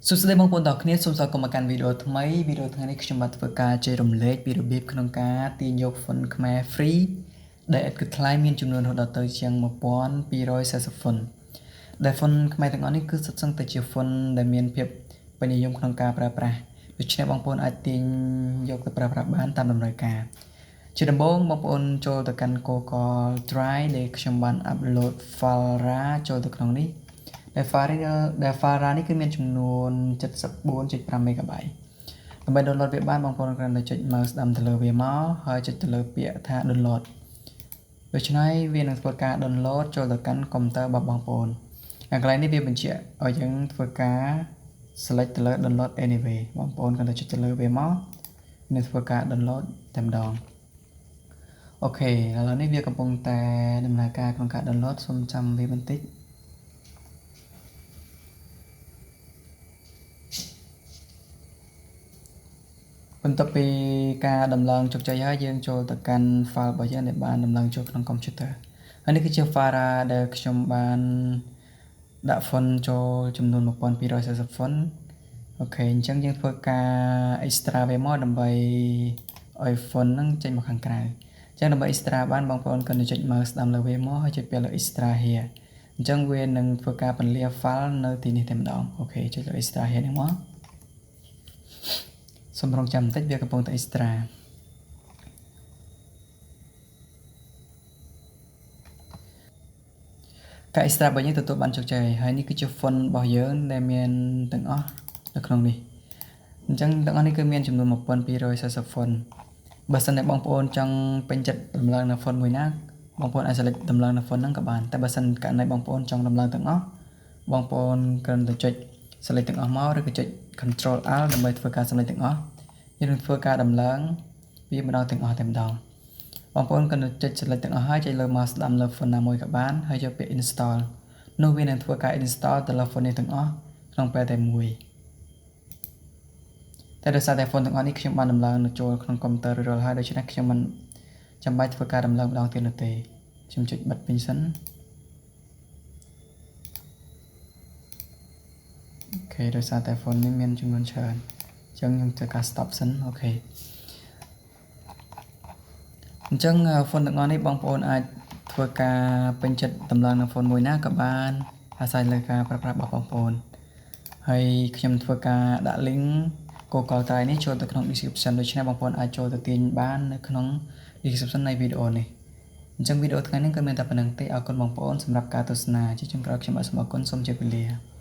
សួស្តីបងប្អូនទាំងអស់គ្នាសូមស្វាគមន៍មកកាន់វីដេអូថ្មីវីដេអូថ្ងៃនេះខ្ញុំបាទធ្វើការចែករំលែកពីរបៀបក្នុងការទាញយក font ខ្មែរ free ដែលឥតគិតថ្លៃមានចំនួនរហូតដល់ទៅជាង1240 font ដែល font ខ្មែរទាំងអស់នេះគឺសុទ្ធសឹងតែជា font ដែលមានភាពពេញនិយមក្នុងការប្រើប្រាស់ដូច្នេះបងប្អូនអាចទាញយកទៅប្រើប្រាស់បានតាមតម្រូវការជាដំបូងបងប្អូនចូលទៅកាន់ Google Drive ដែលខ្ញុំបាន upload file RAR ចូលទៅក្នុងនេះដែល file RAR នេះគឺមានចំនួន 74.5 MB ដើម្បី download វាបានបងប្អូនគ្រាន់តែចុច mouse ស្ដាំទៅលើវាមកហើយចុចទៅលើពាក្យថា download ដូច្នេះវានឹងធ្វើការ download ចូលទៅកាន់កុំព្យូទ័ររបស់បងប្អូនហើយកន្លែងនេះវាបញ្ជាក់ឲ្យយើងធ្វើការ select ទៅលើ download anyway បងប្អូនគ្រាន់តែចុចទៅលើវាមកនឹងធ្វើការ download តែម្ដង OK ឥឡូវនេះវាកំពុងតែដំណើរការក្នុងការ download សូមចាំវាបន្តិចបន្ទាប់ពីការដំឡើងជោគជ័យហើយយើងចូលទៅកាន់ file របស់យើងដែលបានដំឡើងចូលក្នុង computer ហើយនេះគឺជា file ដែលខ្ញុំបានដាក់ font ចូលចំនួន1240 font OK អញ្ចឹងយើងធ្វើការ extract វាមកដើម្បីឲ្យ font ហ្នឹងចេញមកខាងក្រៅអញ្ចឹងដើម្បី extract បានបងប្អូនគ្រាន់តែចុច mouse ស្ដាំលើវាមកហើយចុចពាក្យលើ extract here អញ្ចឹងវានឹងធ្វើការពន្លា file នៅទីនេះតែម្ដង OK ចុចលើ extract here នេះមកសូមរងចាំបន្តិចវាកំពុងតែ extract ការ extract របស់យើងទទួលបានជោគជ័យហើយនេះគឺជា font របស់យើងដែលមានទាំងអស់នៅក្នុងនេះអញ្ចឹងទាំងអស់នេះគឺមានចំនួន1240 font បើសិនតែបងប្អូនចង់ពេញចិត្តដំឡើងនៅ font មួយណាបងប្អូនអាច select ដំឡើងនៅ font ហ្នឹងក៏បានតែបើសិនករណីបងប្អូនចង់ដំឡើងទាំងអស់បងប្អូនគ្រាន់តែចុច select ទាំងអស់មកឬក៏ចុច Control Alt ដើម្បីធ្វើការ select ទាំងអស់យើងនឹងធ្វើការដំឡើងវាម្ដងទាំងអស់តែម្ដងបងប្អូនគ្រាន់តែចុច select ទាំងអស់ហើយចុចលើ mouse ស្ដាំលើ font ណាមួយក៏បានហើយយកពាក្យ install នោះវានឹងធ្វើការ install ទៅលើ font នេះទាំងអស់ក្នុងពេលតែមួយតែដោយសារតែ font ទាំងអស់នេះខ្ញុំបានដំឡើងនៅចូលក្នុងកុំព្យូទ័ររួចរាល់ហើយដូច្នេះខ្ញុំមិនចាំបាច់ធ្វើការដំឡើងម្ដងទៀតនោះទេខ្ញុំចុចបិទវិញសិន OK ដោយសារតែ font នេះមានចំនួនច្រើនអញ្ចឹងខ្ញុំធ្វើការ stop សិន OK អញ្ចឹង font ទាំងអស់នេះបងប្អូនអាចធ្វើការពេញចិត្តតម្លើងនៅ font មួយណាក៏បានអាស្រ័យលើការប្រើប្រាស់របស់បងប្អូនហើយខ្ញុំធ្វើការដាក់ link Google Drive នេះចូលទៅក្នុង description ដូច្នេះបងប្អូនអាចចូលទៅទាញបាននៅក្នុង description នៃវីដេអូនេះអញ្ចឹងវីដេអូថ្ងៃនេះគឺមានតែប៉ុណ្្នឹងទេអរគុណបងប្អូនសម្រាប់ការទស្សនាជាចុងក្រោយខ្ញុំបាទសូមអរគុណសូមជម្រាបលា។